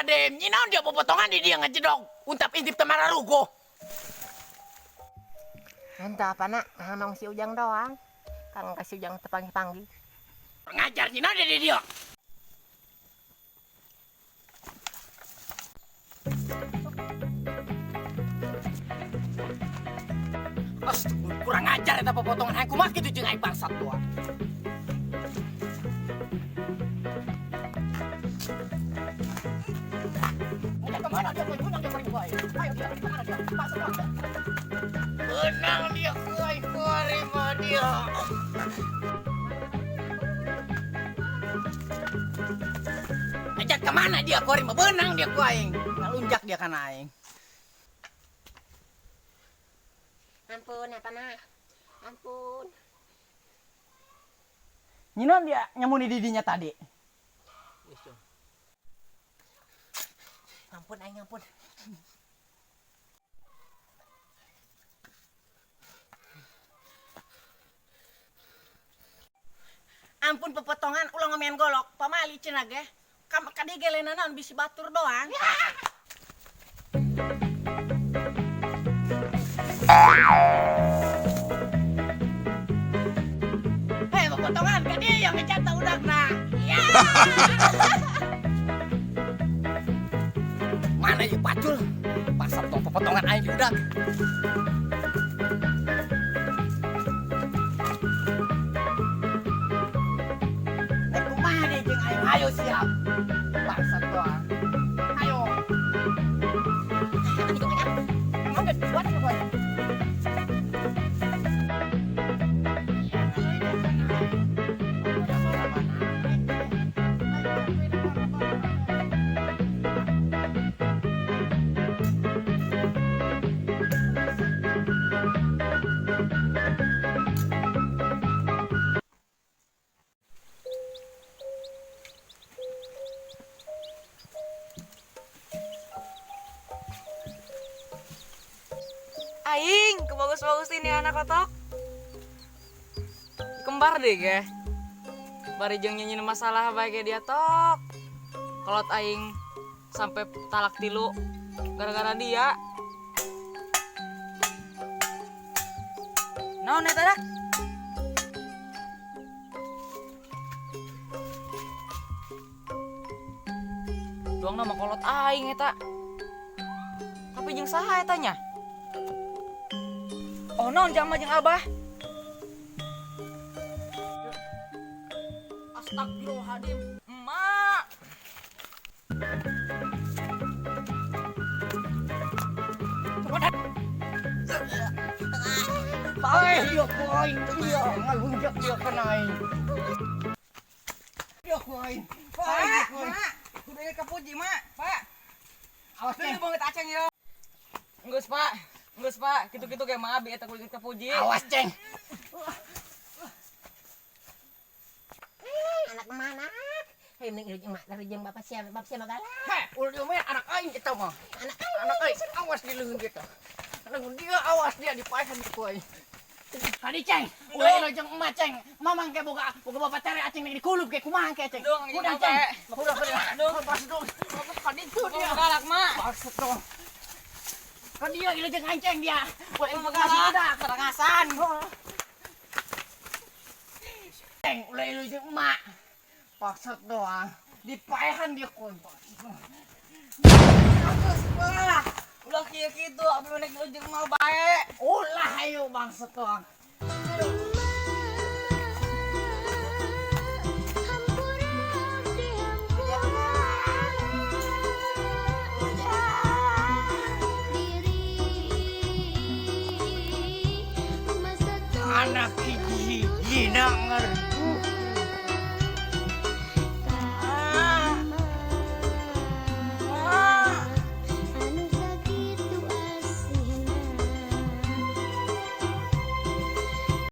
Astagfirullahaladzim. Nyinaon dia popotongan di dia ngejedog. Untap intip teu mararuguh. Entah apa nak, ngomong si Ujang doang. Kang kasih Ujang terpanggil-panggil. Ngajar nyinaon dia di dia. Astagfirullah, kurang ajar eta popotongan hayang kumaha kitu jeung aing bangsat doang. Kemana dia? Menang dia paling baik. Ayo dia, kemana dia? Masuk dia. Menang dia, kuai kuari dia. Ajak kemana dia kuari mah benang dia kuaing. Ngalunjak dia kana aing. Ampun, apa nak? Ampun. Nyinon dia nyamuni didinya tadi. Ampun, aing ampun. Ampun pepotongan ulah ngomean golok, pamali cenah ge. Kadi ge lain naon bisi batur doang. Hei, pepotongan kadi yang ngecata udakna. Ya. Mana ieu pacul? Pasap tong pepotongan aing udak. Nek kumaha deui jeung aing? Ayo siap. Bangsat doang. Ayo. Mangga buat buat. Aing, kebagus-bagus ini anak kotok. Kembar deh ge. Bari jeung nyanyiin masalah bae ge dia tok. Kolot aing sampai talak tilu gara-gara dia. Naon eta dak? Doang nama kolot aing eta. Tapi jeung saha eta nya? Oh non jama jeung abah. Astagfirullahaladzim, emak. Ay, dia kuaing, dia ngalunjak dia kena aing. Dia kuaing. Pak, mak, kudu inget ka Puji, mak, Pak. Awas Deui banget aceng ya. Enggeus, Pak. Enggeus, Pak. Kitu-kitu ge mah abi eta kudu inget ka Puji. Awas, Ceng. Anak mana? Hei, mending jeung mak dari jeung bapak siapa, bapak siapa galak. Heh, ulah diomelin anak aing eta mah. Anak aing. Anak aing, awas di leungeun kita. Leungeun dia awas dia dipaehan ku aing. Kadi Ceng, ulah elo jeung emak Ceng. Mamang ke boga boga bapak tere aceng ning dikulub ke kumaha ke Ceng. Dong, Udah jeung Ceng. bapak. Udah udah. Dong. Lepas dong. Kadi itu dia. Galak, mak. Maksud dong. Kan dia ilo jeung aing Ceng dia. Ulah elo Galak. kasih budak. Kerengasan. Ceng, ulah elo jeung emak. Maksud doang. Dipaehan dia ku. Bagus, Pak. Ulah kieu kitu abi mah nek jeung mah bae. Ulah ayo bangsat doang. Anak hiji-hiji denger.